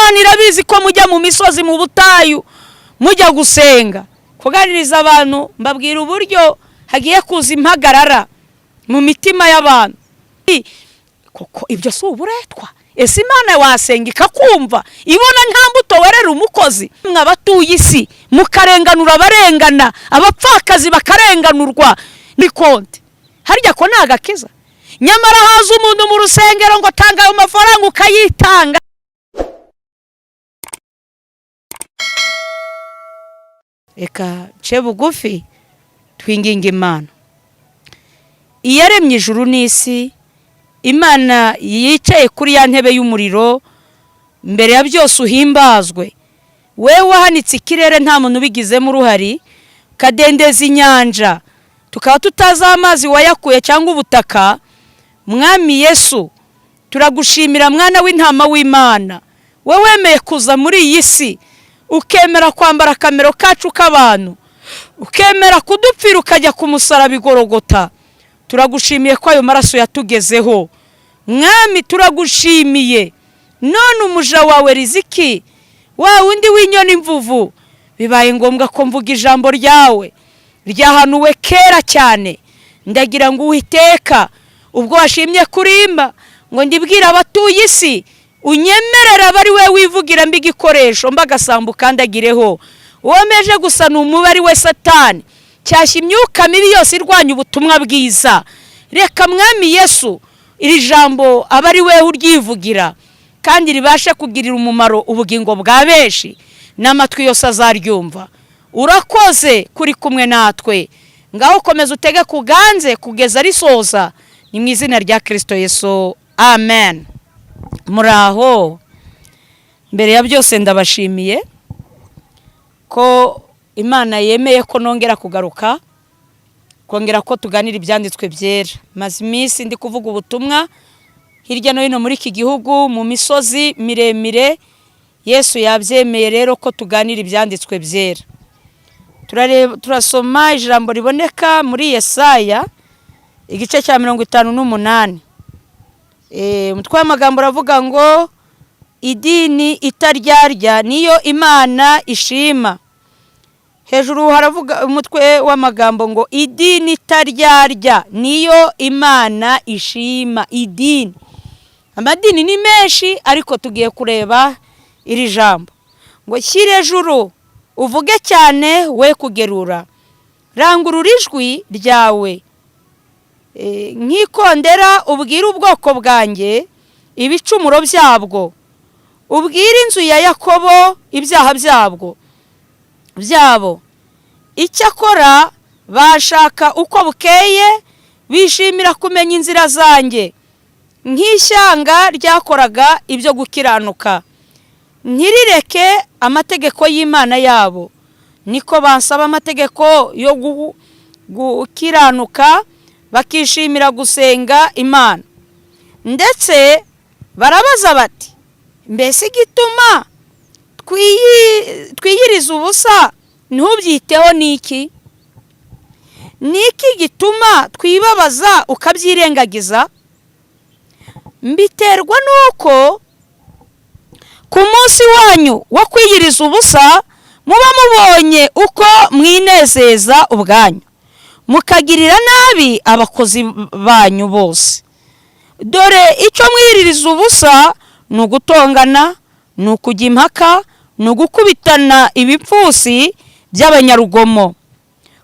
Imana irabizi ko mujya mu misozi, mu butayu, mujya gusenga, kuganiriza abantu. Mbabwira uburyo hagiye kuza impagarara mu mitima y'abantu. Koko ibyo si uburetwa? Ese Imana wasenga ikakumva ibona nta mbuto werera umukozi? Mwabatuye isi mukarenganura abarengana, abapfakazi bakarenganurwa, ni konti harya ko ni agakiza? Nyamara haza umuntu mu rusengero ngo tanga ayo mafaranga, ukayitanga. Reka nce bugufi twinginga Imana iyaremye ijuru n'isi, Imana yicaye kuri ya ntebe y'umuriro. Mbere ya byose uhimbazwe, wewe wahanitse ikirere nta muntu ubigizemo uruhari, ukadendeza inyanja tukaba tutazi amazi wayakuye cyangwa ubutaka. Mwami Yesu, turagushimira, mwana w'intama w'Imana, wowe wemeye kuza muri iyi si, ukemera kwambara akamero kacu k'abantu, ukemera kudupfira, ukajya ku musaraba igorogota. Turagushimiye ko ayo maraso yatugezeho. Mwami, turagushimiye. None umuja wawe Riziki, wa wundi w'inyoni imvuvu, bibaye ngombwa ko mvuga ijambo ryawe ryahanuwe kera cyane. Ndagira ngo Uwiteka, ubwo washimye kurimba ngo ndibwire abatuye isi, unyemerera aba ari we wivugira, mba igikoresho, mba agasambu ukandagireho. Womeje gusa ni umubare we Satani cyashya imyuka mibi yose irwanya ubutumwa bwiza. Reka Mwami Yesu, iri jambo aba ari we uryivugira, kandi ribashe kugirira umumaro ubugingo bwa benshi n'amatwi yose azaryumva. Urakoze kuri kumwe natwe. Ngaho komeza utege kuganze kugeza risoza. Ni mu izina rya Kirisito Yesu, amen. Muraho. Mbere ya byose ndabashimiye ko Imana yemeye ko nongera kugaruka, kongera ko tuganira ibyanditswe byera. Maze iminsi ndi kuvuga ubutumwa hirya no hino muri iki gihugu, mu misozi miremire. Yesu yabyemeye rero ko tuganira ibyanditswe byera. Turareba, turasoma ijambo riboneka muri Yesaya igice cya 58. Umutwe w'amagambo uravuga ngo idini itaryarya niyo Imana ishima. Hejuru haravuga umutwe w'amagambo ngo idini itaryarya niyo Imana ishima. Idini, amadini ni menshi, ariko tugiye kureba iri jambo ngo shyire ejuru uvuge cyane, we kugerura, rangurura ijwi ryawe nk'ikondera, ubwire ubwoko bwanjye ibicumuro byabwo, ubwire inzu ya Yakobo ibyaha byabo. Icyakora bashaka uko bukeye, bishimira kumenya inzira zanjye, nk'ishyanga ryakoraga ibyo gukiranuka ntirireke amategeko y'Imana yabo. Niko bansaba amategeko yo gukiranuka, bakishimira gusenga Imana. Ndetse barabaza bati: mbese igituma twiyiriza ubusa ntubyiteho ni iki? Ni iki gituma twibabaza ukabyirengagiza? Mbiterwa n'uko ku munsi wanyu wo kwiyiriza ubusa muba mubonye uko mwinezeza ubwanyu, mukagirira nabi abakozi banyu bose. Dore icyo mwiririza ubusa ni ugutongana, ni ukujya impaka, ni ugukubitana ibipfusi by'abanyarugomo.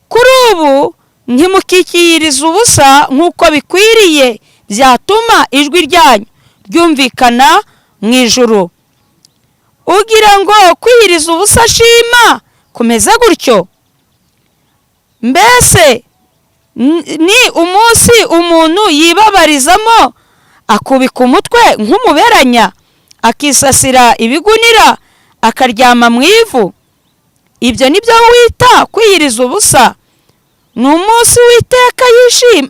Kuri ubu ntimukikiyiriza ubusa nk'uko bikwiriye, byatuma ijwi ryanyu ryumvikana mu ijuru. Ugira ngo kwiyiriza ubusa ashima kumeze gutyo? Mbese ni umunsi umuntu yibabarizamo, akubika umutwe nk'umuberanya, akisasira ibigunira, akaryama mu ivu? Ibyo ni byo wita kwiyiriza ubusa? Ni umunsi Uwiteka yishima,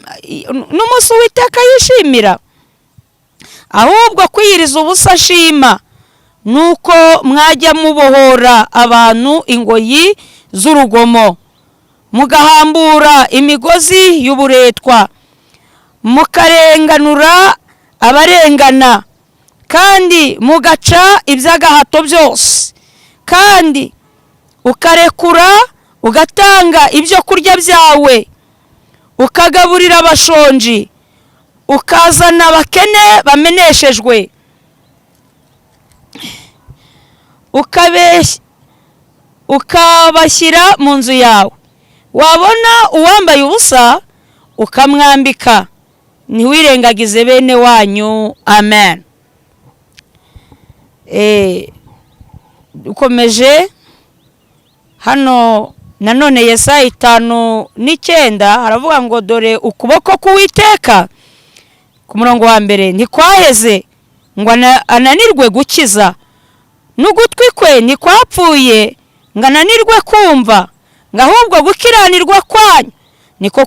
n'umunsi Uwiteka yishimira? Ahubwo kwiyiriza ubusa ashima ni uko mwajya mubohora abantu ingoyi z'urugomo, mugahambura imigozi y'uburetwa, mukarenganura abarengana, Kandi mugaca iby'agahato byose, kandi ukarekura ugatanga ibyo kurya byawe, ukagaburira abashonji, ukazana abakene bameneshejwe, ukabashyira mu nzu yawe. Wabona uwambaye ubusa ukamwambika, ntiwirengagize bene wanyu. Amen. Dukomeje hano nanone Yesaya 5:9 haravuga ngo: "Dore ukuboko k'Uwiteka," ku murongo wa mbere, "ntikwaheze ngo ananirwe gukiza, n'ugutwi kwe ntikwapfuye ngo ananirwe kumva, ngo ahubwo gukiranirwa kwanyu niko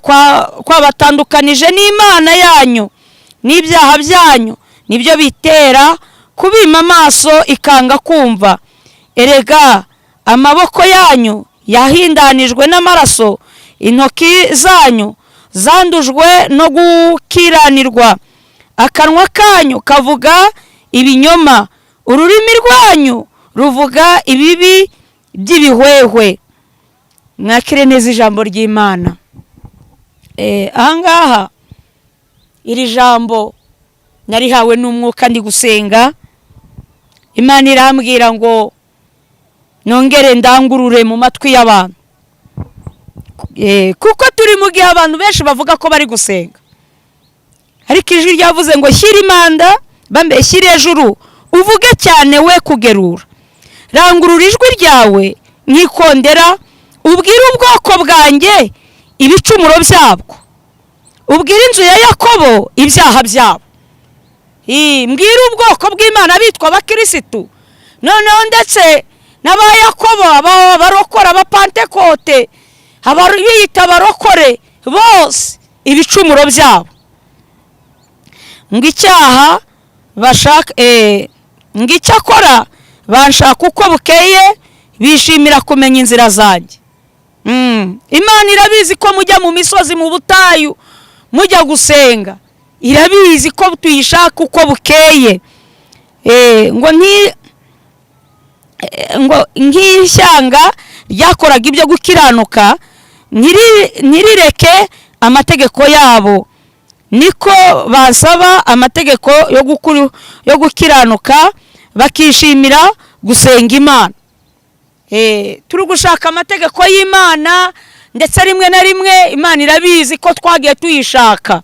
kwabatandukanije n'Imana yanyu, n'ibyaha byanyu nibyo bitera kubima amaso ikanga kumva. Erega amaboko yanyu yahindanijwe n'amaraso, intoki zanyu zandujwe no gukiranirwa. Akanwa kanyu kavuga ibinyoma, ururimi rwanyu ruvuga ibibi by'ibihwehwe." Mwakire neza ijambo ry'Imana. Ahangaha iri jambo narihawe n'Umwuka ndi gusenga. Imana irambwira ngo nongere ndangurure mu matwi y'abantu, kuko turi mu gihe abantu benshi bavuga ko bari gusenga, ariko ijwi ryavuze ngo: "Shyira imanda bambe, shyira hejuru, uvuge cyane, we kugerura, rangurura ijwi ryawe nkikondera, ubwire ubwoko bwanjye ibicumuro byabwo, ubwire inzu ya Yakobo ibyaha byabo." Mbwire ubwoko bw'Imana bitwa abakirisitu, noneho ndetse n'aba Yakobo, abarokore, abapantekote, biyita abarokore bose, ibicumuro byabo. Ngo icyaha bashaka, ngo icyakora banshaka uko bukeye, bishimira kumenya inzira zanjye. Imana irabizi ko mujya mu misozi, mu butayu, mujya gusenga. Irabizi ko tuyishaka uko bukeye. Ngo nk'ishyanga ryakoraga ibyo gukiranuka, ntirireke amategeko yabo, niko basaba amategeko yo gukiranuka, bakishimira gusenga Imana. Turi gushaka amategeko y'Imana, ndetse rimwe na rimwe Imana irabizi ko twagiye tuyishaka,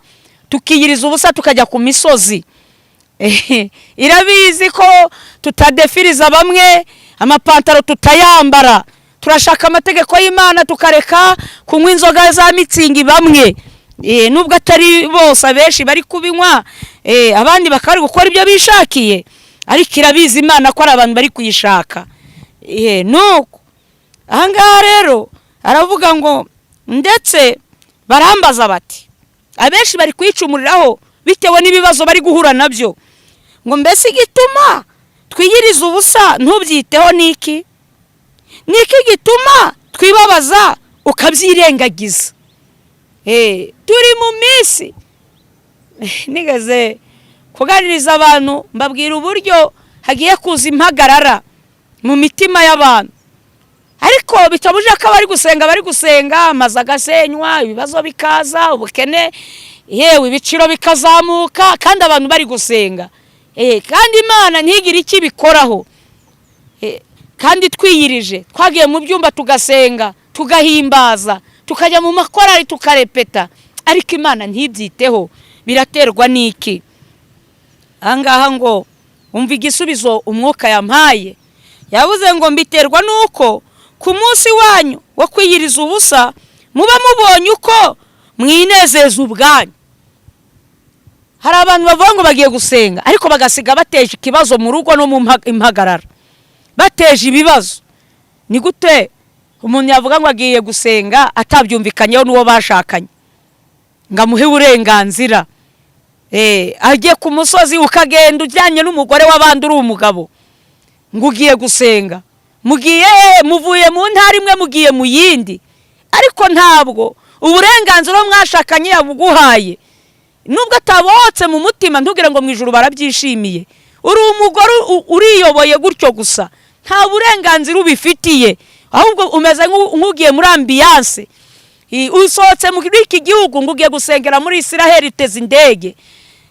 tukiyiriza ubusa, tukajya ku misozi. Irabizi ko tutadefiriza bamwe, amapantaro tutayambara. Turashaka amategeko y'Imana, tukareka kunywa inzoga za Mützig bamwe, nubwo atari bose, abenshi bari kubinywa, abandi bakaba bari gukora ibyo bishakiye, ariko irabizi Imana ko ari abantu bari kuyishaka. Nuko ahangaha rero aravuga ngo ndetse barambaza bati, abenshi bari kuyicumuriraho bitewe n'ibibazo bari guhura nabyo, ngo: "Mbese igituma twiyiriza ubusa ntubyiteho niki? Niki gituma twibabaza ukabyirengagiza?" Turi mu minsi nigeze kuganiriza abantu, mbabwira uburyo hagiye kuza impagarara mu mitima y'abantu, ariko bitabujije ko abari gusenga bari gusenga, amazu agasenywa, ibibazo bikaza, ubukene, yewe ibiciro bikazamuka, kandi abantu bari gusenga, kandi Imana ntigire icyo ibikoraho. Kandi twiyirije, twagiye mu byumba tugasenga, tugahimbaza, tukajya mu makorari tukarepeta, ariko Imana ntibyiteho. Biraterwa n'iki? Ahangaha ngo umva igisubizo Umwuka yampaye. Yavuze ngo: "Mbiterwa n'uko ku munsi wanyu wo kwiyiriza ubusa muba mubonye uko mwinezeza ubwanyu." Hari abantu bavuga ngo bagiye gusenga, ariko bagasiga bateje ikibazo mu rugo no mu impagarara, bateje ibibazo. Ni gute umuntu yavuga ngo agiye gusenga atabyumvikanyeho n'uwo bashakanye ngo amuhe uburenganzira? Agiye ku musozi, ukagenda ujyanye n'umugore w'abandi, uri umugabo, ngo ugiye gusenga. Mugiye hehe? Muvuye mu ntara imwe mugiye mu yindi, ariko ntabwo uburenganzira mwashakanye yabuguhaye. Nubwo atabohotse mu mutima, ntugire ngo mu ijuru barabyishimiye. Uri umugore uriyoboye gutyo gusa, nta burenganzira ubifitiye, ahubwo umeze nk'ugiye muri ambiance. Usohotse muri iki gihugu ngo ugiye gusengera muri Israheli, uteze indege,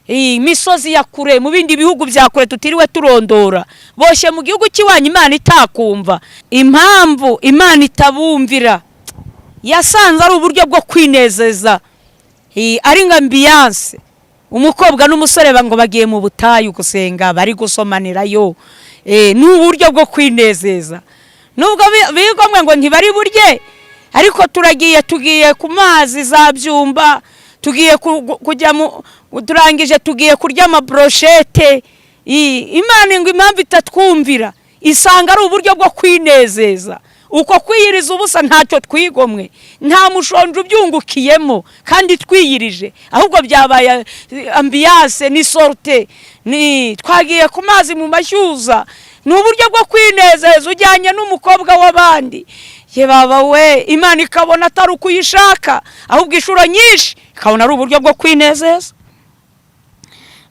imisozi ya kure, mu bindi bihugu bya kure tutiriwe turondora, boshye mu gihugu cy'iwanyu Imana itakumva. Impamvu Imana itabumvira, yasanze ari uburyo bwo kwinezeza, ari nka ambiance. Umukobwa n'umusore ngo bagiye mu butayu gusenga, bari gusomanirayo, ni uburyo bwo kwinezeza. Nubwo bigomwe ngo ntibari burye, ariko turagiye, tugiye ku mazi za Byumba, tugiye kujya mu, turangije tugiye kurya amabroshete. Imana ngo impamvu itatwumvira, isanga ari uburyo bwo kwinezeza. Uko kwiyiriza ubusa ntacyo twigomwe, nta mushonje ubyungukiyemo kandi twiyirije, ahubwo byabaye ambiance, ni sortie, ni twagiye ku mazi mu mashyuza, ni uburyo bwo kwinezeza ujyanye n'umukobwa w'abandi. Ye baba we, Imana ikabona atari uko uyishaka, ahubwo inshuro nyinshi ikabona ari uburyo bwo kwinezeza.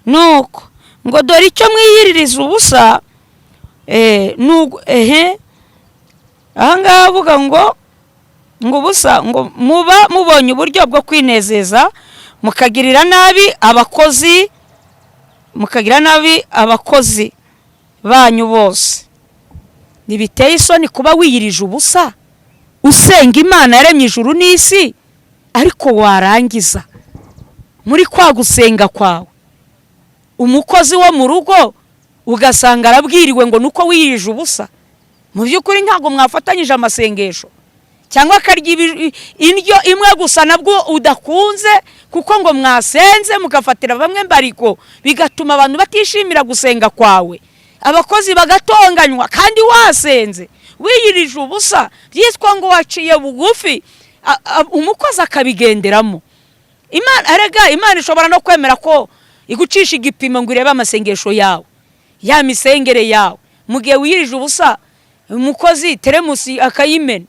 Nuko ngo dore icyo mwiyiririza ubusa, ehe, ahangaha avuga ngo ubusa, ngo muba mubonye uburyo bwo kwinezeza, mukagirira nabi abakozi, mukagira nabi abakozi banyu bose. Ntibiteye isoni kuba wiyirije ubusa usenga Imana yaremye ijuru n'isi, ariko warangiza muri kwa gusenga kwawe, umukozi wo mu rugo ugasanga arabwiriwe ngo nuko wiyirije ubusa? Mu by'ukuri ntabwo mwafatanyije amasengesho, cyangwa akarya indyo imwe gusa nabwo udakunze, kuko ngo mwasenze mugafatira bamwe mbariko, bigatuma abantu batishimira gusenga kwawe, abakozi bagatonganywa kandi wasenze wiyirije ubusa, byitwa ngo waciye bugufi, umukozi akabigenderamo. Imana erega, Imana ishobora no kwemera ko igucisha igipimo ngo irebe amasengesho yawe, ya misengere yawe, mu gihe wiyirije ubusa, umukozi teremusi akayimena,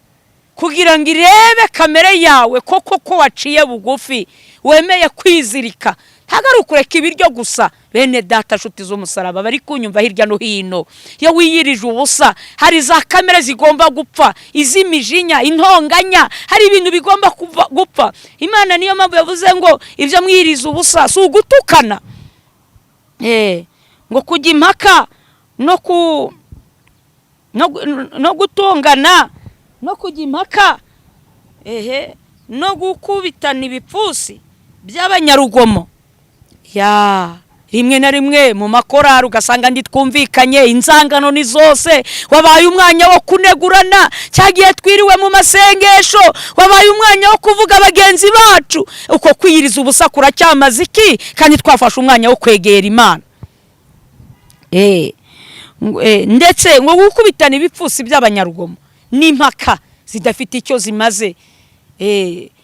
kugira ngo irebe kamere yawe koko ko waciye bugufi, wemeye kwizirika. Ntabwo ari ukureka ibiryo gusa. Bene data, nshuti z'umusaraba bari kunyumva hirya no hino, iyo wiyirije ubusa hari za kamere zigomba gupfa, iz'imijinya, intonganya, hari ibintu bigomba gupfa. Imana niyo mpamvu yavuze ngo ibyo mwiyiriza ubusa si ugutukana, ngo kujya impaka no gutongana no kujya impaka, ehe, no gukubitana ibipfunsi by'abanyarugomo. Ya rimwe na rimwe mu makorari ugasanga ntitwumvikanye, inzangano ni zose, wabaye umwanya wo kunegurana. Cyagiye twiriwe mu masengesho wabaye umwanya wo kuvuga bagenzi bacu. Uko kwiyiriza ubusa kuracyamaze iki kandi twafashe umwanya wo kwegera Imana? Ndetse ngo gukubitana ibipfunsi by'abanyarugomo n'impaka zidafite icyo zimaze.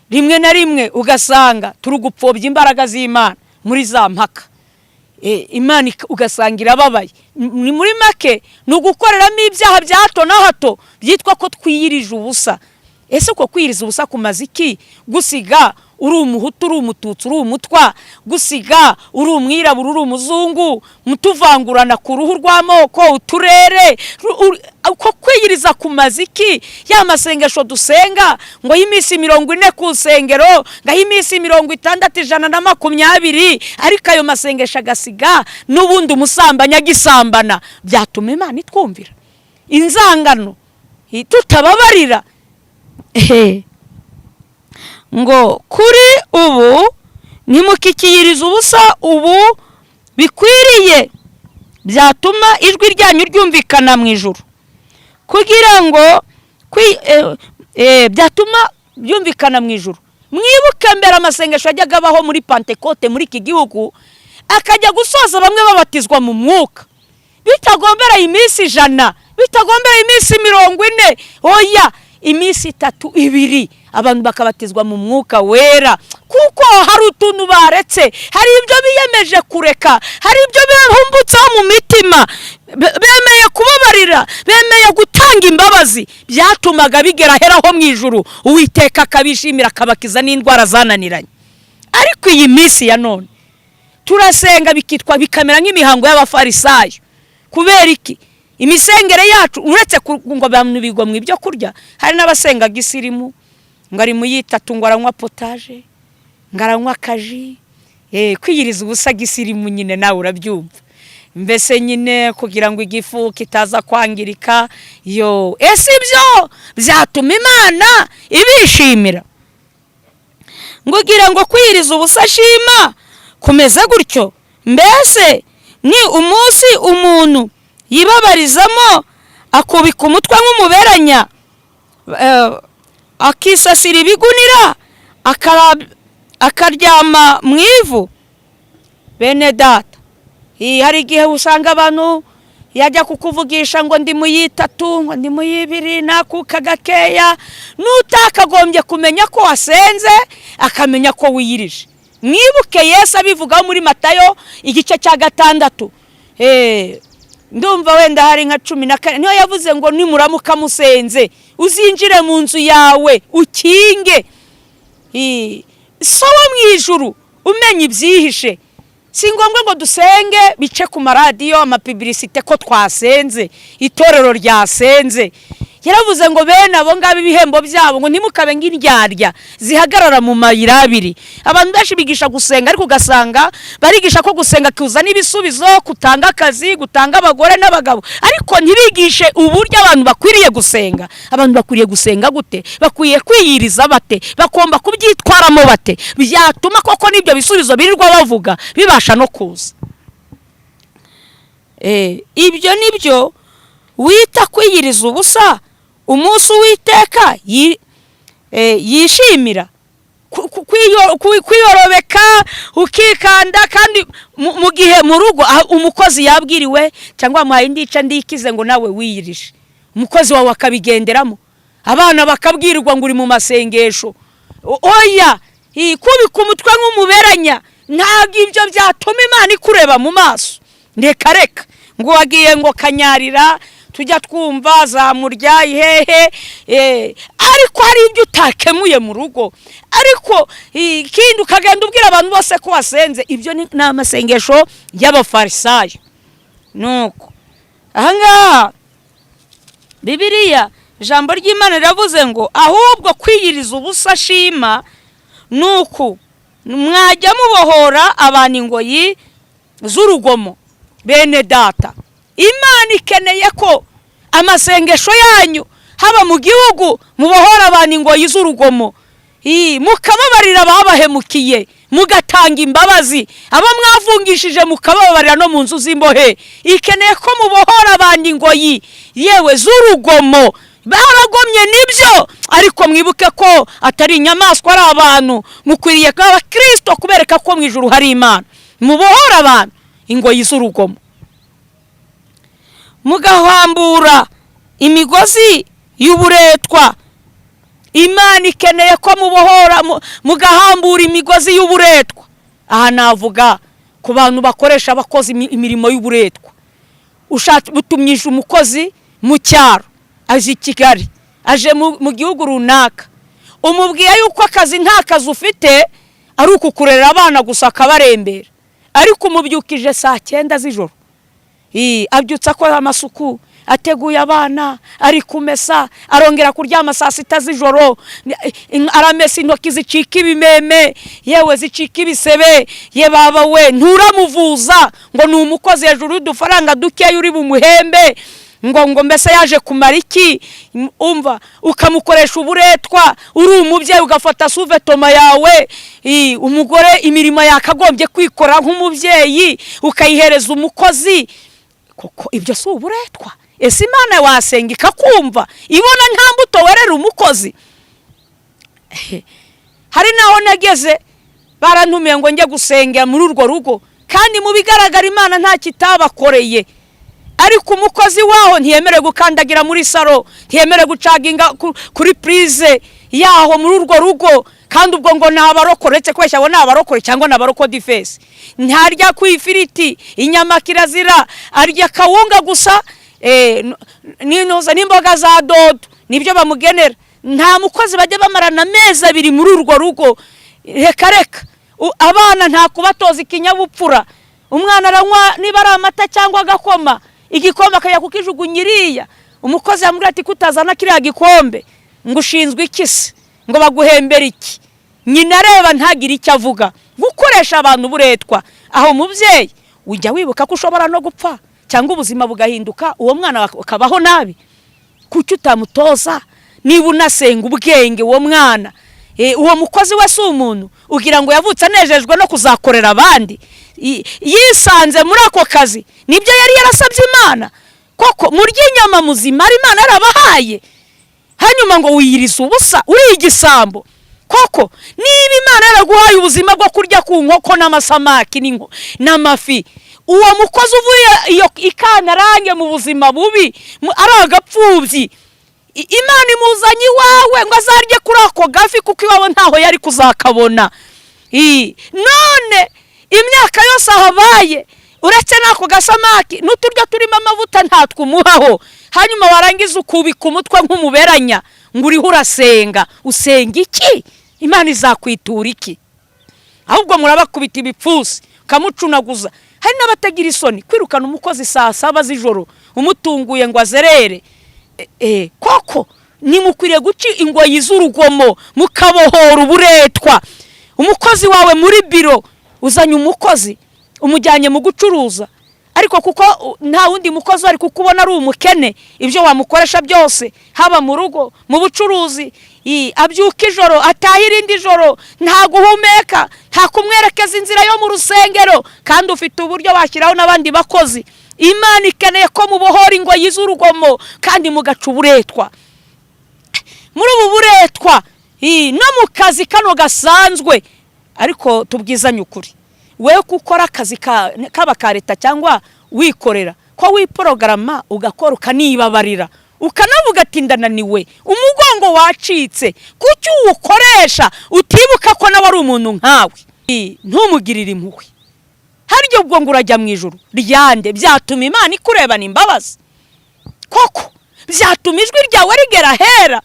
Rimwe na rimwe ugasanga turi gupfobya imbaraga z'Imana muri za mpaka. Imana ugasanga irababaye. Ni muri make ni ugukoreramo ibyaha bya hato na hato byitwa ko twiyirije ubusa. Ese uko kwiyiriza ubusa kumaze iki? Gusiga uri umuhutu, uri umututsi, uri umutwa, gusiga uri umwirabura, uri umuzungu, mutuvangurana ku ruhu rw'amoko, uturere, uko kwiyiriza kumaze iki? Ya masengesho dusenga ngo y'iminsi 40 ku nsengero, ngo ay'iminsi 60, 120, ariko ayo masengesho agasiga n'ubundi umusambanyi agisambana, byatuma Imana itwumvira? Inzangano tutababarira. Ehe. Ngo kuri ubu ntimukikiyiriza ubusa ubu bikwiriye, byatuma ijwi ryanyu ryumvikana mu ijuru, kugira ngo byatuma byumvikana mu ijuru. Mwibuke mbere amasengesho yajyaga abaho muri Pantekote muri iki gihugu, akajya gusoza bamwe babatizwa mu mwuka, bitagombera iminsi 100, bitagombera iminsi 40, oya, iminsi 3, 2, abantu bakabatizwa mu mwuka wera, kuko hari utuntu baretse, hari ibyo biyemeje kureka, hari ibyo bihumbutseho mu mitima, bemeye kubabarira, bemeye gutanga imbabazi. Byatumaga bigera aheraho mu ijuru, Uwiteka akabishimira, akabakiza n'indwara zananiranye. Ariko iyi minsi ya none Turasenga bikitwa, bikamera nk'imihango y'Abafarisayo. Kubera iki? Imisengere yacu, uretse ngo abantu bigwa mu ibyo kurya, hari n'abasenga gisirimu, ngo ari mu yitatu, ngo aranywa potage, ngo aranywa akaji. Kwiyiriza ubusa gisirimu nyine, nawe urabyumva, mbese nyine kugira ngo igifu kitaza kwangirika. Yo, ese ibyo byatuma Imana ibishimira? Ngo ugira ngo kwiyiriza ubusa ashima kumeze gutyo, mbese ni umunsi umuntu yibabarizamo, akubika umutwe nk'umuberanya, akisasira ibigunira, akaryama mu ivu? Bene data, hari igihe usanga abantu yajya kukuvugisha ngo ndi mu yitatu, ngo ndi mu y'ibiri, nakuka gakeya, n'utakagombye kumenya ko wasenze akamenya ko wiyirije. Mwibuke Yesu abivugaho muri Matayo igice cya 6, ndumva wenda hari nka 14, niyo yavuze ngo nimuramuka musenze, uzinjire mu nzu yawe ukinge, So wo mu ijuru umenya ibyihishe. Si ngombwa ngo dusenge bice ku maradiyo, amapublicité, ko twasenze, itorero ryasenze. Yaravuze ngo bene abo ngabo ibihembo byabo, ngo ntimukabe nk'indyarya zihagarara mu mayira abiri. Abantu benshi bigisha gusenga, ariko ugasanga barigisha ko gusenga kuzana ibisubizo, gutanga akazi, gutanga abagore n'abagabo, ariko ntibigishe uburyo abantu bakwiriye gusenga. Abantu bakwiriye gusenga gute? Bakwiye kwiyiriza bate? Bagomba kubyitwaramo bate, byatuma koko n'ibyo bisubizo birirwa bavuga bibasha no kuza? Ibyo ni byo wita kwiyiriza ubusa, umunsi Uwiteka yishimira? Kwiyorobeka, ukikanda, kandi mu gihe mu rugo umukozi yabwiriwe cyangwa wamuhaye indica ndikize ngo nawe wiyirije, umukozi wawe akabigenderamo, abana bakabwirwa ngo uri mu masengesho. Oya, kubika umutwe nk'umuberanya, ntabwo ibyo byatuma Imana ikureba mu maso. Reka reka, ngo wagiye ngo kanyarira, tujya twumva za murya ihehe, ariko hari ibyo utakemuye mu rugo, ariko ikindi ukagenda ubwira abantu bose ko wasenze. Ibyo ni amasengesho y'Abafarisayo. Nuko ahangaha Bibiliya, ijambo ry'Imana riravuze ngo ahubwo kwiyiriza ubusa ashima ni uku: mwajya mubohora abantu ingoyi z'urugomo. Bene data, Imana ikeneye ko amasengesho yanyu, haba mu gihugu, mubohora abantu ingoyi z'urugomo, mukababarira ababahemukiye, mugatanga imbabazi, abo mwavungishije mukababarira no mu nzu z'imbohe. Ikeneye ko mubohora abantu ingoyi yewe z'urugomo. Baragomye nibyo, ariko mwibuke ko atari inyamaswa, ari abantu. Mukwiriye kuba abakirisito kubereka ko mu ijuru hari Imana. Mubohora abantu ingoyi z'urugomo, mugahambura imigozi y'uburetwa. Imana ikeneye ko mubohora, mugahambura imigozi y'uburetwa. Aha navuga ku bantu bakoresha abakozi imirimo y'uburetwa. Utumyije umukozi mu cyaro, aje i Kigali, aje mu gihugu runaka, umubwiye yuko akazi nta kazi ufite, ari ukukurerera abana gusa akabarembera, ariko umubyukije saa 9 z'ijoro, abyutse akora amasuku, ateguye abana, ari kumesa, arongera kuryama saa 6 z'ijoro, aramesa, intoki zicika ibimeme, yewe zicika ibisebe. Ye baba we, nturamuvuza, ngo ni umukozi, hejuru y'udufaranga dukeya uri bumuhembe, ngo mbese yaje kumara iki? Umva, ukamukoresha uburetwa. Uri umubyeyi, ugafata sous-vêtement yawe, umugore imirimo yakagombye kwikora nk'umubyeyi ukayihereza umukozi. Koko ibyo si uburetwa? Ese Imana wasenga ikakumva ibona nta mbuto werera umukozi? Hari n'aho nageze barantumiye ngo njye gusengera muri urwo rugo, kandi mu bigaragara Imana nta kitabakoreye, ariko umukozi waho ntiyemerewe gukandagira muri salon, ntiyemerewe gucaginga kuri prise yaho muri urwo rugo. Kandi ubwo ngo ni abarokore, uretse kubeshya, abo ni abarokore cyangwa ni abarokodifesi. Ntarya ku ifiriti, inyama kirazira, arya akawunga gusa n'intuza n'imboga za dodo, nibyo bamugenera. Nta mukozi bajya bamarana amezi 2 muri urwo rugo. Reka reka. Abana nta kubatoza ikinyabupfura. Umwana aranywa niba ari amata cyangwa agakoma, igikombe akajya kukijugunya iriya. Umukozi yamubwira ati kutazana kiriya gikombe, ngo ushinzwe iki se, ngo baguhembere iki? Nyina areba ntagire icyo avuga. Gukoresha abantu uburetwa. Aho mubyeyi ujya wibuka ko ushobora no gupfa cyangwa ubuzima bugahinduka, uwo mwana akabaho nabi. Kuki utamutoza niba unasenga ubwenge uwo mwana? Uwo mukozi we si umuntu ugira ngo yavutse anejejwe no kuzakorera abandi. Yisanze muri ako kazi, nibyo yari yarasabye Imana koko? Murya inyama muzima Imana yarabahaye, hanyuma ngo wiyirize ubusa, uri igisambo koko. Niba Imana yaraguhaye ubuzima bwo kurya ku nkoko n'amasamaki n'amafi, uwo mukozi uvuye iyo ikantarange mu buzima bubi ari agapfubyi, Imana imuzanye iwawe ngo azarye kuri ako gafi kuko iwawe ntaho yari kuzakabona. None imyaka yose ahabaye, uretse n'ako gasamaki n'uturyo turimo amavuta ntatwumuhaho, hanyuma warangiza ukubika umutwe nk'umuberanya ngo uriho urasenga. Usenga iki? Imana izakwitura iki? Ahubwo murabakubita ibipfunsi ukamucunaguza. Hari n'abatagira isoni kwirukana umukozi saa 7 z'ijoro umutunguye ngo azerere. Koko nimukwiriye guca ingoyi z'urugomo, mukabohora uburetwa. Umukozi wawe muri biro, uzanye umukozi umujyanye mu gucuruza, ariko kuko nta wundi mukozi ari kukubona ari umukene, ibyo wamukoresha byose, haba mu rugo, mu bucuruzi, abyuka ijoro, ataha irindi joro, nta guhumeka, nta kumwerekeza inzira yo mu rusengero, kandi ufite uburyo washyiraho n'abandi bakozi. Imana ikeneye ko mubohora ingoyi z'urugomo kandi mugaca uburetwa. Muri ubu buretwa no mu kazi kano gasanzwe, ariko tubwizanye ukuri, wewe gukora akazi kaba ka leta cyangwa wikorera, ko wiporogarama ugakora ukanibabarira, ukanavuga ati ndananiwe, umugongo wacitse, kuki uwukoresha utibuka ko nawe ari umuntu nkawe? Ntumugirire impuhwe. Harya ubwo ngo urajya mu ijuru ryande? Byatuma Imana ikurebana imbabazi koko? Byatuma ijwi ryawe rigera ahera?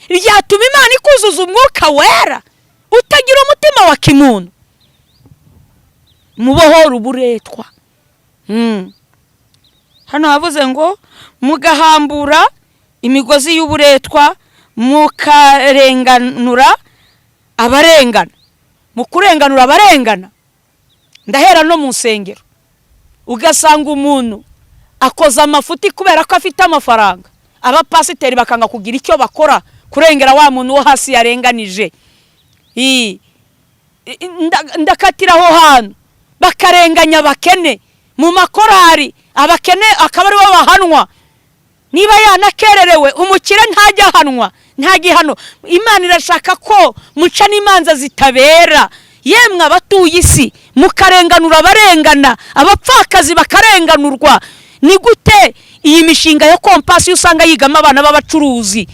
Ryatuma Imana ikuzuza umwuka wera utagira umutima wa kimuntu? Mubohora uburetwa. Hano havuze ngo mugahambura imigozi y'uburetwa, mukarenganura abarengana. Mu kurenganura abarengana, ndahera no mu nsengero, ugasanga umuntu akoza amafuti kubera ko afite amafaranga, abapasiteri bakanga kugira icyo bakora kurengera wa muntu wo hasi yarenganije. Ndakatira aho hantu, bakarenganya abakene mu makorari, abakene akaba aribo bahanwa. Niba yanakererewe, umukire ntajya ahanwa, nta gihano. Imana irashaka ko muca n'imanza zitabera, yemwe abatuye isi, mukarenganura abarengana, abapfakazi bakarenganurwa. Ni gute iyi mishinga ya Compassion usanga yigamo abana b'abacuruzi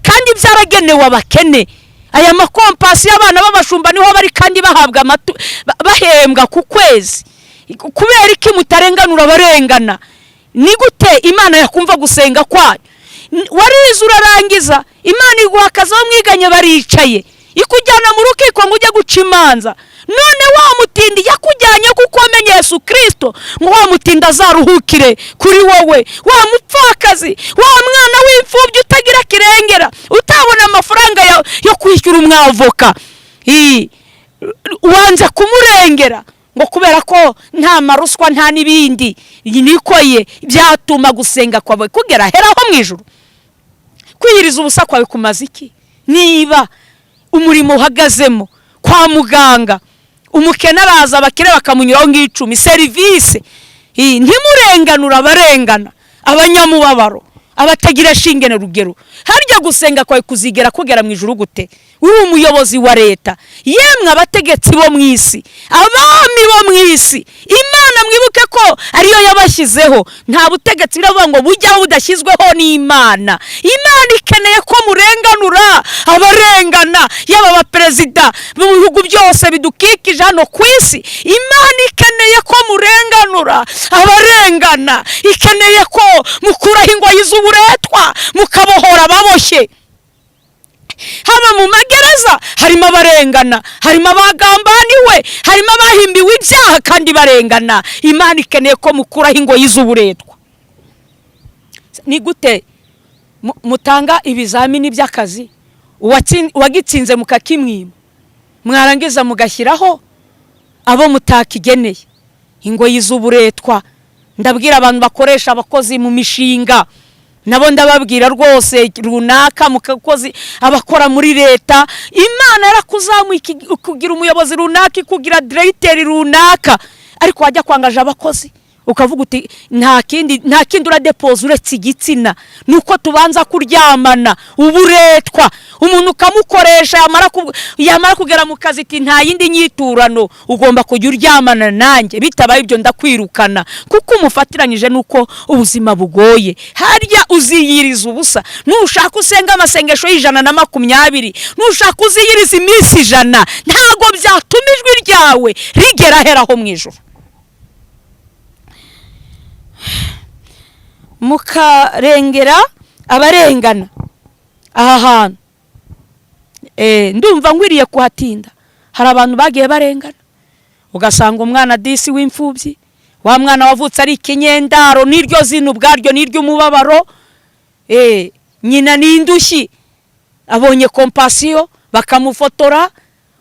kandi byaragenewe abakene? Aya ma Compassion y'abana b'abashumba niho bari kandi bahabwa bahembwa ku kwezi. Kubera iki mutarenganura abarengana? Ni gute Imana yakumva gusenga kwanyu? Warize urarangiza, Imana iguha akazi, aho mwiganye baricaye, ikujyana mu rukiko ngo ujye guca imanza. None wa mutindi yakujyanye kuko wamenye Yesu Kirisito, ngo wa mutindi azaruhukire kuri wowe, wa mupfakazi, wa mwana w'imfubyi utagira kirengera, utabona amafaranga yo kwishyura umwavoka, wanze kumurengera ngo kubera ko nta maruswa nta n'ibindi. Niko ye, byatuma gusenga kwawe kugera heraho mu ijuru? Kwiyiriza ubusa kwawe kumaze iki niba umurimo uhagazemo kwa muganga, umukene araza, abakire bakamunyuraho ng'icumi serivisi? Ntimurenganura abarengana, abanyamubabaro, abatagira shinge na rugero. Harya gusenga kwawe kuzigera kugera mu ijuru gute uri umuyobozi wa leta? Yemwe abategetsi bo mu isi, abami bo mu isi, Imana mwibuke ko ariyo yabashyizeho. Nta butegetsi biravuga ngo bujyaho budashyizweho n'Imana. Imana ikeneye ko murenganura abarengana, yaba abaperezida mu bihugu byose bidukikije hano ku isi. Imana ikeneye ko murenganura abarengana, ikeneye ko mukuraho ingoyi z'uburetwa, mukabohora ababoshye, haba mu magereza. agakiza harimo abarengana, harimo abagambaniwe, harimo abahimbiwe ibyaha kandi barengana. Imana ikeneye ko mukuraho ingoyi z'uburetwa. Ni gute mutanga ibizamini by'akazi, uwagitsinze mukakimwima, mwarangiza mugashyiraho abo mutakigeneye? Ingoyi z'uburetwa. Ndabwira abantu bakoresha abakozi mu mishinga, nabo ndababwira rwose, runaka mukakozi, abakora muri leta, Imana yarakuzamuye ikugira umuyobozi runaka, ikugira diregiteri runaka, ariko wajya kwangaje abakozi ukavuga uti nta kindi, nta kindi uradepoza uretse igitsina, nuko tubanza kuryamana. Uburetwa. Umuntu ukamukoresha, yamara kugera mu kazi iti nta yindi nyiturano, ugomba kujya uryamana nanjye, bitabaye ibyo ndakwirukana, kuko umufatiranyije nuko ubuzima bugoye. Harya uziyiriza ubusa. Nushaka usenga amasengesho y'120, nushaka uziyiriza iminsi 100, ntabwo byatuma ijwi ryawe rigera aheraho mu ijuru. Mukarengera abarengana. Aha hantu ndumva ngwiriye kuhatinda. Hari abantu bagiye barengana, ugasanga umwana disi w'imfubyi, wa mwana wavutse ari ikinyendaro, n'iryo zina ubwaryo n'iry'umubabaro, nyina ni indushyi, abonye Compassion bakamufotora,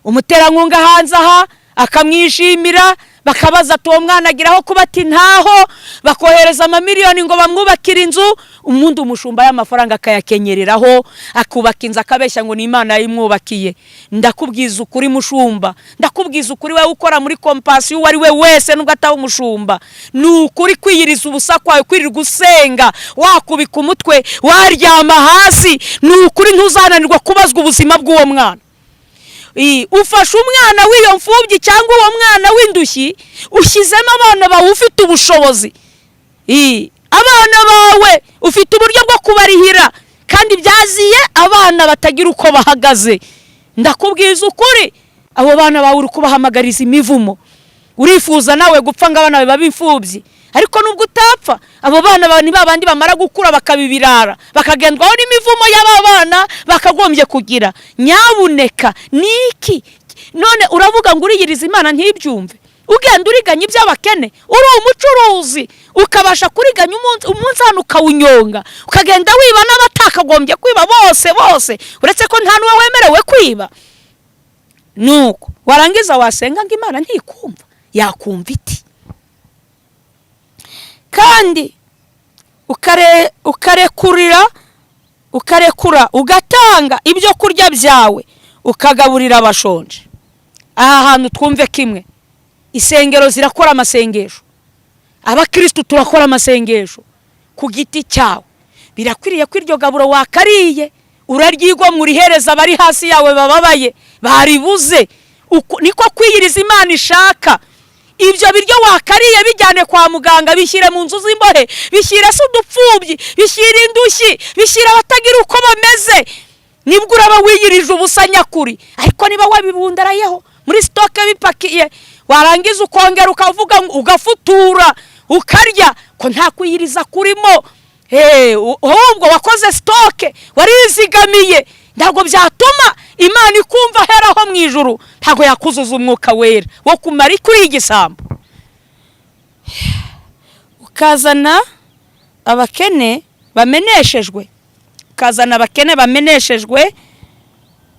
umuterankunga hanze aha akamwishimira, bakabaza ati uwo mwana agira aho kuba? Ati ntaho. Bakohereza amamiliyoni ngo bamwubakire inzu, umundi umushumba y'amafaranga akayakenyereraho, akubaka inzu, akabeshya ngo ni Imana yayimwubakiye. Ndakubwiza ukuri mushumba, ndakubwiza ukuri wowe ukora muri Compassion, uwo ari we wese nubwo ataba umushumba, ni ukuri kwiyiriza ubusa kwawe, kwirirwa usenga, wakubika umutwe, waryama hasi, ni ukuri ntuzananirwa kubazwa ubuzima bw'uwo mwana. Ufashe umwana w'iyo mfubyi cyangwa uwo mwana w'indushyi, ushyizemo abana bawe, ufite ubushobozi, abana bawe ufite uburyo bwo kubarihira, kandi byaziye abana batagira uko bahagaze. Ndakubwiza ukuri, abo bana bawe uri kubahamagariza imivumo. Urifuza nawe gupfa ngo abana bawe babe imfubyi, ariko nubwo utapfa, abo bana bawe ni babandi bamara gukura bakabibirara, bakagendwaho n'imivumo y'aba bana bakagombye kugira. Nyabuneka, ni iki none uravuga ngo uriyiriza Imana ntibyumve, ugenda uriganya iby'abakene? Uri umucuruzi ukabasha kuriganya umunsi hano ukawunyonga, ukagenda wiba n'abatakagombye kwiba bose bose, uretse ko nta n'uwo wemerewe kwiba. Nuko warangiza wasenga ngo Imana ntikumva. Yakumva iti? Kandi ukarekurira, ukarekura, ugatanga ibyo kurya byawe, ukagaburira abashonje. Aha hantu twumve kimwe. Isengero zirakora amasengesho, abakirisitu turakora amasengesho. Ku giti cyawe birakwiriye ko iryo gaburo wakariye uraryigomwa, urihereza abari hasi yawe bababaye baribuze. Niko kwiyiriza Imana ishaka. Ibyo biryo wakariye bijyane kwa muganga, bishyire mu nzu z'imbohe, bishyire se udupfubyi, bishyire indushyi, bishyire abatagira uko bameze, nibwo uraba wiyirije ubusa nyakuri. Ariko niba wabibundarayeho muri stock bipakiye, warangiza ukongera ukavuga ngo ugafutura ukarya, ko nta kwiyiriza kurimo, ahubwo wakoze stock, warizigamiye, ntabwo byatuma Imana ikumva aheraho mu ijuru. Ntabwo yakuzuza Umwuka Wera wo kumara kuri igisambo. Ukazana abakene bameneshejwe, ukazana abakene bameneshejwe,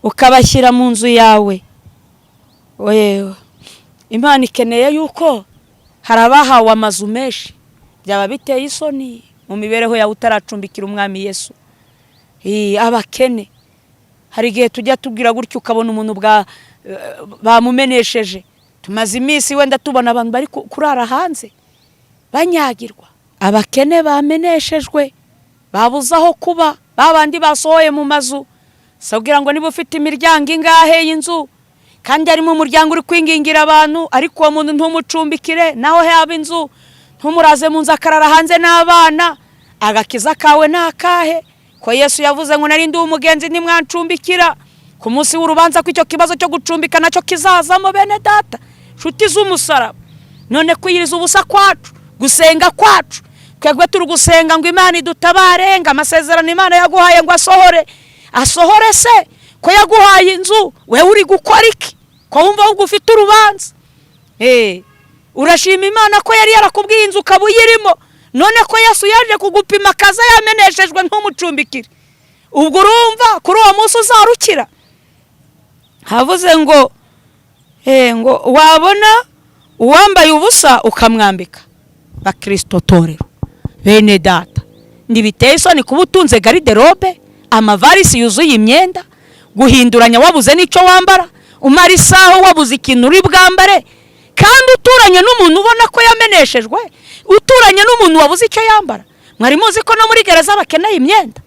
ukabashyira mu nzu yawe. Wewe, Imana ikeneye yuko hari abahawe amazu menshi, byaba biteye isoni mu mibereho yawe utaracumbikira Umwami Yesu. Abakene, hari igihe tujya tubwira gutyo, ukabona umuntu bwa bamumenesheje. Tumaze iminsi wenda tubona abantu bari kurara hanze banyagirwa, abakene bameneshejwe, babuze aho kuba, babandi basohoye mu mazu. Sabwira ngo niba ufite imiryango ingahe y'inzu, kandi harimo umuryango uri kwingingira abantu, ariko uwo muntu ntumucumbikire, naho yaba inzu ntumuraze mu nzu, akarara hanze n'abana, agakiza kawe ni akahe? Ko Yesu yavuze ngo nari ndi umugenzi ntimwancumbikira? Ku munsi w'urubanza ko icyo kibazo cyo gucumbika nacyo kizazamo, bene data, nshuti z'umusaraba. None kwiyiriza ubusa kwacu, gusenga kwacu, twebwe turi gusenga ngo Imana idutabare, ngo amasezerano Imana yaguhaye ngo asohore. Asohore se Ko yaguhaye inzu, wewe uri gukora iki? Ko wumva ahubwo ufite urubanza? Urashima Imana ko yari yarakubwiye inzu ukaba uyirimo, none ko Yesu yaje kugupima akaza yameneshejwe ntumucumbikire, ubwo urumva kuri uwo munsi uzarukira? Havuze ngo ngo wabona uwambaye ubusa ukamwambika. Bakristo, torero, bene data, ntibiteye isoni kuba utunze garde-robe, amavarisi yuzuye imyenda, guhinduranya wabuze n'icyo wambara, umara isaha wabuze ikintu uri bwambare, kandi uturanye n'umuntu ubona ko yameneshejwe, uturanye n'umuntu wabuze icyo yambara? Mwari muzi ko no muri gereza bakeneye imyenda?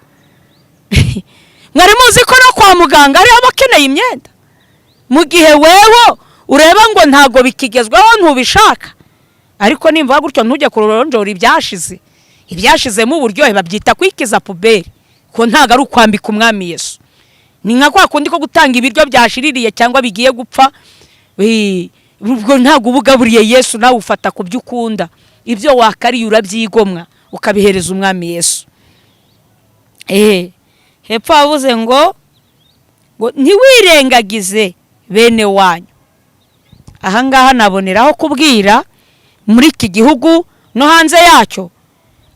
Mwari muzi ko no kwa muganga hariho abakeneye imyenda? Mu gihe wewe ureba ngo ntabwo bikigezweho, ntubishaka. Ariko nimba gutyo, ntujye kuronjora ibyashize. Ibyashizemo uburyohe babyita kwikiza poubelle, ko ntabwo ari ukwambika Umwami Yesu. Ni nka kwa kundi ko gutanga ibiryo byashiririye cyangwa bigiye gupfa. Ubwo ntabwo uba ugaburiye Yesu. Nawe ufata ku byo ukunda, ibyo wakariye urabyigomwa ukabihereza Umwami Yesu. Hepfo havuze ngo ntiwirengagize bene wanyu. Ahangaha naboneraho kubwira muri iki gihugu no hanze yacyo,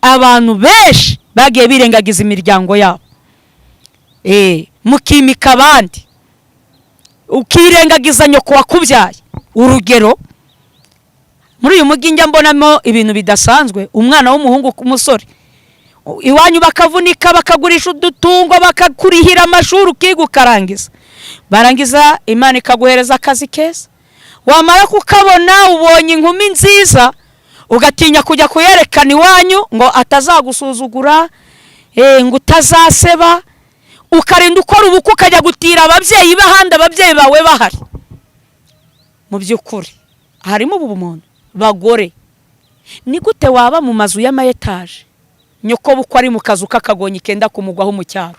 abantu benshi bagiye birengagiza imiryango yabo, mukimika abandi, ukirengagiza nyoko wakubyaye. Urugero, muri uyu mujyi njya mbonamo ibintu bidasanzwe. Umwana w'umuhungu, umusore, iwanyu bakavunika, bakagurisha udutungo, bakakurihira amashuri, ukiga ukarangiza. Barangiza, Imana ikaguhereza akazi keza. Wamara kukabona, ubonye inkumi nziza, ugatinya kujya kuyerekana iwanyu ngo atazagusuzugura, ngo utazaseba, ukarinda ukora ubukwe, ukajya gutira ababyeyi b'ahandi, ababyeyi bawe bahari. Mu by'ukuri harimo ubu bumuntu. Bagore, ni gute waba mu mazu y'amayetaje, nyoko bukwe ari mu kazu k'akagonyi kenda kumugwaho mu cyaro,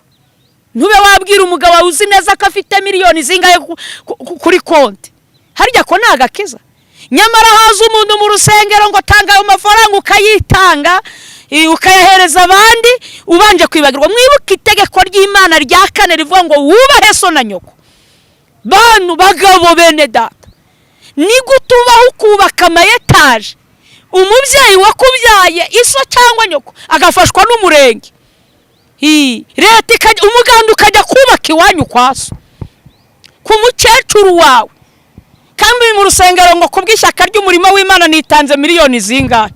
ntube wabwira umugabo wawe uzi neza ko afite miliyoni zingahe kuri konti? Harya ko ni agakiza? Nyamara haza umuntu mu rusengero ngo tanga ayo mafaranga, ukayitanga, ukayahereza abandi, ubanje kwibagirwa. Mwibuke itegeko ry'Imana rya kane rivuga ngo wubahe so na nyoko. Bantu bagabo, bene data, ni gute ubaho ukubaka amayetaje, umubyeyi wakubyaye, iso cyangwa nyoko, agafashwa n'umurenge, leta ikajya, umuganda ukajya kubaka iwanyu kwa so, ku mukecuru wawe, kandi mu rusengero ngo kubw'ishyaka ry'umurimo w'Imana nitanze miliyoni zingahe?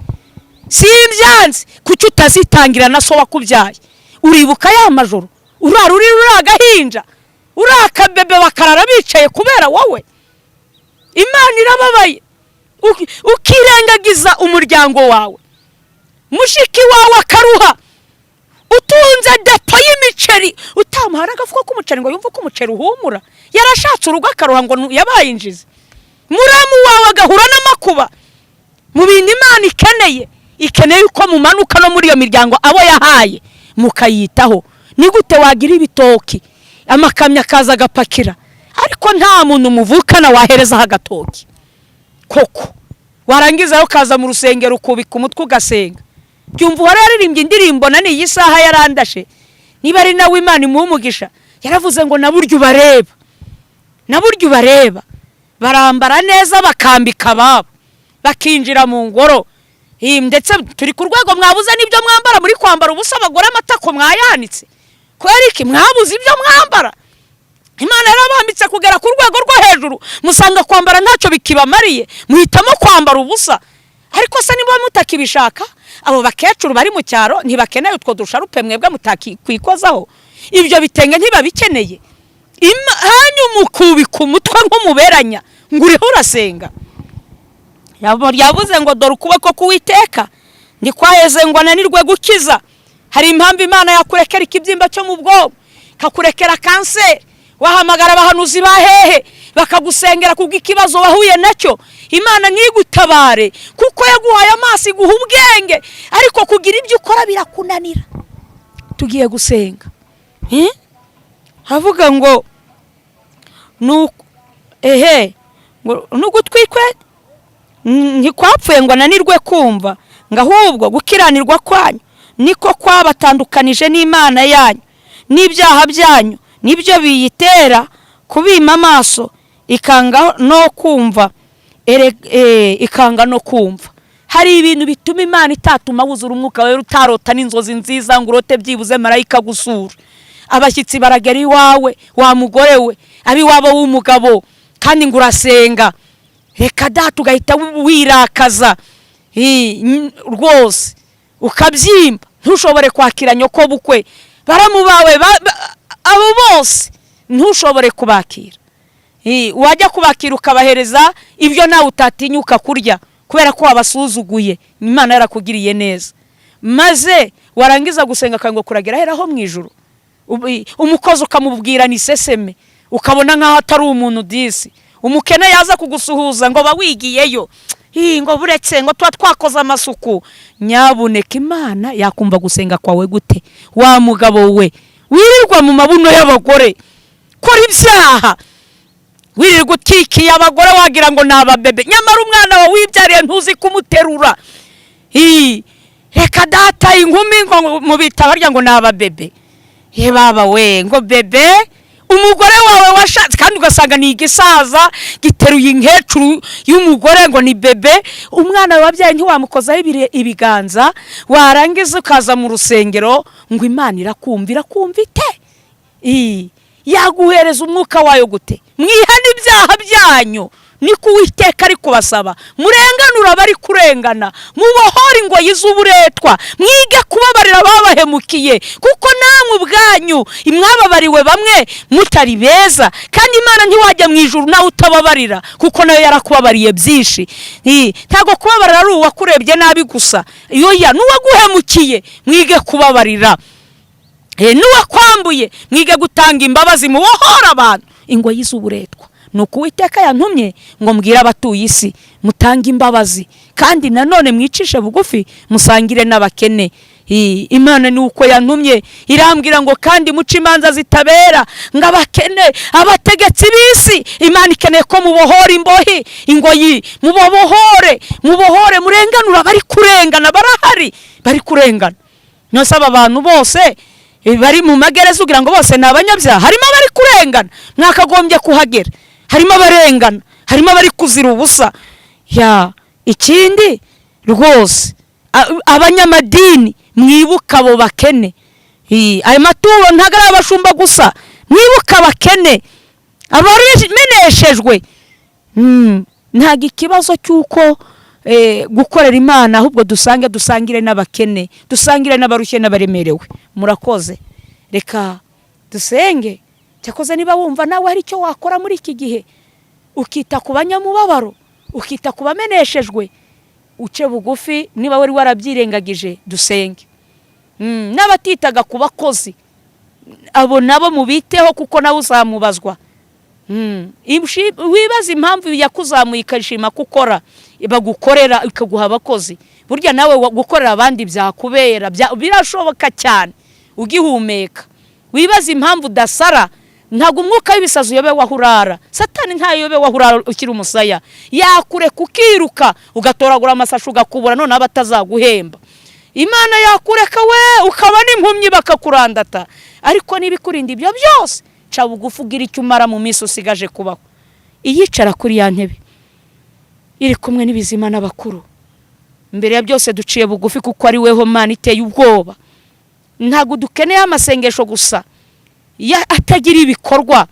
Si ibyanze, kuki utazitangira na so wakubyaye? Uribuka ya majoro urara uri agahinja, uri akabebe, bakarara bicaye kubera wowe? Imana irababaye. Ukirengagiza umuryango wawe, mushiki wawe akaruha, utunze depo y'imiceri, utamuha n'agafuka k'umuceri ngo yumve uko umuceri uhumura. Yarashatse urugo akaruha ngo yabaye injizi. Muramu wawe agahura n'amakuba. Mu bintu Imana ikeneye, ikeneye uko mumanuka no muri iyo miryango abo yahaye mukayitaho. Ni gute wagira ibitoki, amakamyo akaza agapakira, ariko nta muntu muvukana waherezaho agatoki koko? Warangiza ukaza mu rusengero ukubika umutwe ugasenga. Byumva uhora yaririmbye indirimbo na n'iyi saha yarandashe, niba ari nawe Imana imuha umugisha. Yaravuze ngo na buryo ubareba, na buryo ubareba barambara neza, bakambika ababo, bakinjira mu ngoro. Ndetse turi ku rwego mwabuze n'ibyo mwambara, muri kwambara ubusa. Abagore, amatako mwayanitse kubera iki? Mwabuze ibyo mwambara. Imana yarabambitse kugera ku rwego rwo hejuru, musanga kwambara ntacyo bikibamariye, muhitamo kwambara ubusa. Ariko se niba mutakibishaka, abo bakecuru bari mu cyaro ntibakeneye utwo dusharupe mwebwe mutakwikozaho? Ibyo bitenge ntibabikeneye? Hanyuma ukubika umutwe nk'umuberanya ngo uriho urasenga. Yavuze ngo dore ukuboko k'Uwiteka ntikwaheze ngo ananirwe gukiza. Hari impamvu Imana yakurekera ikibyimba cyo mu bwonko, ikakurekera kanseri, wahamagara abahanuzi ba hehe bakagusengera kubw'ikibazo wahuye nacyo, Imana ntigutabare, kuko yaguhaye amaso, iguha ubwenge, ariko kugira ibyo ukora birakunanira. Tugiye gusenga. Havuga ngo ehe, ngo n'ugutwi kwe ntikwapfuye ngo ananirwe kumva, ngo ahubwo gukiranirwa kwanyu niko kwabatandukanije n'Imana yanyu, n'ibyaha byanyu. Nibyo biyitera kubima amaso, ikanga no kumva, ikanga no kumva. Hari ibintu bituma Imana itatuma wuzura Umwuka Wera, utarota n'inzozi nziza ngo urote byibuze marayika gusura. Abashyitsi baragera iwawe, wa mugore we, ab'iwabo w'umugabo, kandi ngo urasenga. Reka data, ugahita wirakaza rwose, ukabyimba, ntushobore kwakira nyoko bukwe, baramu bawe, abo bose ntushobore kubakira. Wajya kubakira ukabahereza ibyo nawe utatinyuka kurya kubera ko wabasuzuguye, Imana yarakugiriye neza. Maze warangiza gusenga akanga kuragera aheraho mu ijuru. Umukozi ukamubwira ni seseme, ukabona nk'aho atari umuntu disi. Umukene yaza kugusuhuza ngo bawigiyeyo, ngo buretse ngo tuba twakoze amasuku. Nyabuneka, Imana yakumva gusenga kwawe gute, wa mugabo we wirirwa mu mabuno y'abagore, kora ibyaha, wirirwa ukikiye abagore wagira ngo ni ababebe, nyamara umwana wawe wibyariye ntuzi kumuterura? Reka data, inkumi ngo mubita barya ngo ni ababebe. Ye baba we, ngo bebe, umugore wawe washatse, kandi ugasanga ni igisaza giteruye inkecuru y'umugore ngo ni bebe. Umwana wawe wabyaye ntiwamukozaho ibiganza. Warangiza ukaza mu rusengero ngo Imana irakumva. Irakumva ite? Yaguhereza umwuka wayo gute? Mwihane ibyaha byanyu, niko Uwiteka ari kubasaba. Murenganura abari kurengana, mubohore ingoyi z'uburetwa, mwige kubabarira ababahemukiye, kuko namwe ubwanyu mwababariwe bamwe mutari beza. Kandi Imana, ntiwajya mu ijuru nawe utababarira, kuko nayo yarakubabariye byinshi. Ntabwo kubabarira ari uwakurebye nabi gusa, yoya, n'uwaguhemukiye mwige kubabarira. N'uwakwambuye mwige gutanga imbabazi, mubohore abantu ingoyi z'uburetwa. Ni uko Uwiteka yantumye ngo mbwire abatuye isi: mutange imbabazi, kandi nanone mwicishe bugufi, musangire n'abakene. Imana ni uko yantumye, irambwira ngo kandi muce imanza zitabera, ngo abakene, abategetsi b'isi, Imana ikeneye ko mubohora imbohi ingoyi, mubobohore, mubohore, murenganura abari kurengana. Barahari bari kurengana. Nose aba bantu bose bari mu magereza ugira ngo bose ni abanyabyaha? Harimo abari kurengana, mwakagombye kuhagera. Harimo abarengana, harimo abari kuzira ubusa. Ya ikindi rwose, abanyamadini, mwibuke abo bakene. Ayo maturo ntabwo ari abashumba gusa. Mwibuke abakene, abameneshejwe. Ntabwo ikibazo cy'uko gukorera Imana, ahubwo dusange, dusangire n'abakene, dusangire n'abarushye n'abaremerewe. Murakoze, reka dusenge. Cyakoze niba wumva nawe hari icyo wakora muri iki gihe, ukita ku banyamubabaro, ukita ku bameneshejwe, uce bugufi niba wari warabyirengagije, dusenge. N'abatitaga ku bakozi, abo nabo mubiteho, kuko nawe uzamubazwa. Wibaze impamvu yakuzamuye, ikashima ko ukora, bagukorera, ikaguha abakozi. Burya nawe gukorera abandi byakubera, birashoboka cyane ugihumeka. Wibaze impamvu udasara. Ntabwo umwuka w'ibisazi uyobewe aho urara. Satani ntayobewe aho urara ukiri umusaya. Yakureka ukiruka, ugatoragura amasashi, ugakubura, noneho abatazaguhemba. Imana yakureka we ukaba n'impumyi, bakakurandata. Ariko niba ikurinda ibyo byose, ca bugufi, ugira icyo umara mu minsi usigaje kubaho. Iyicara kuri ya ntebe iri kumwe n'ibizima n'abakuru, mbere ya byose duciye bugufi, kuko ari weho Mana iteye ubwoba. Ntabwo dukeneye amasengesho gusa atagira ibikorwa,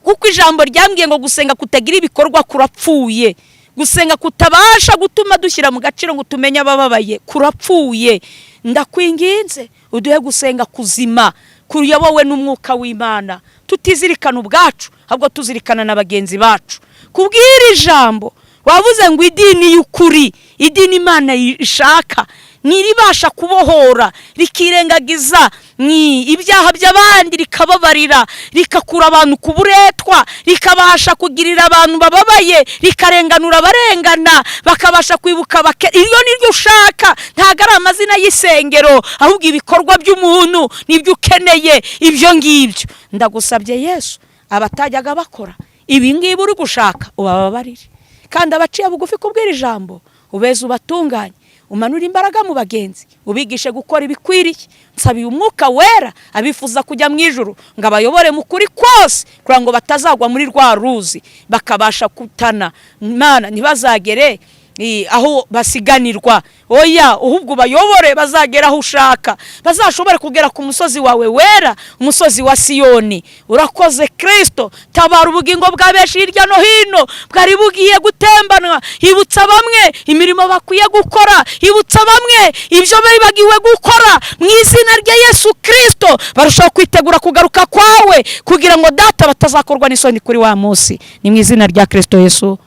kuko ijambo ryambwiye ngo gusenga kutagira ibikorwa kurapfuye. Gusenga kutabasha gutuma dushyira mu gaciro ngo tumenye abababaye kurapfuye. Ndakwinginze, uduhe gusenga kuzima kuyobowe n'umwuka w'Imana, tutizirikana ubwacu, ahubwo tuzirikana na bagenzi bacu. Kubwira ijambo wavuze ngo idini y'ukuri, idini Imana ishaka, ntiribasha kubohora, rikirengagiza ni ibyaha by'abandi, rikababarira, rikakura abantu ku buretwa, rikabasha kugirira abantu bababaye, rikarenganura abarengana, bakabasha kwibuka iyo niryo ushaka. Ntabwo ari amazina y'isengero, ahubwo ibikorwa by'umuntu nibyo ukeneye. Ibyo ngibyo ndagusabye Yesu, abatajyaga bakora ibi ngibi uri gushaka, ubababarire, kandi abaciye bugufi kubwira ijambo ubeze, ubatunganye. Umanure imbaraga mu bagenzi, ubigishe gukora ibikwiriye. Nsabiye Umwuka Wera abifuza kujya mu ijuru ngo abayobore mu kuri kose, kugira ngo batazagwa muri rwa ruzi bakabasha kutana. Imana, ntibazagere aho basiganirwa. Oya, ahubwo bayobore bazagera aho ushaka, bazashobore kugera ku musozi wawe wera, umusozi wa Siyoni. Urakoze, Kirisito. Tabara ubugingo bwa benshi hirya no hino bwari bugiye gutembanwa. Ibutsa bamwe imirimo bakwiye gukora, ibutsa bamwe ibyo bibagiwe gukora. Mu izina rya Yesu Kirisito, barushaho kwitegura kugaruka kwawe, kugira ngo, Data, batazakorwa n'isoni kuri wa munsi. Ni mu izina rya Kirisito Yesu.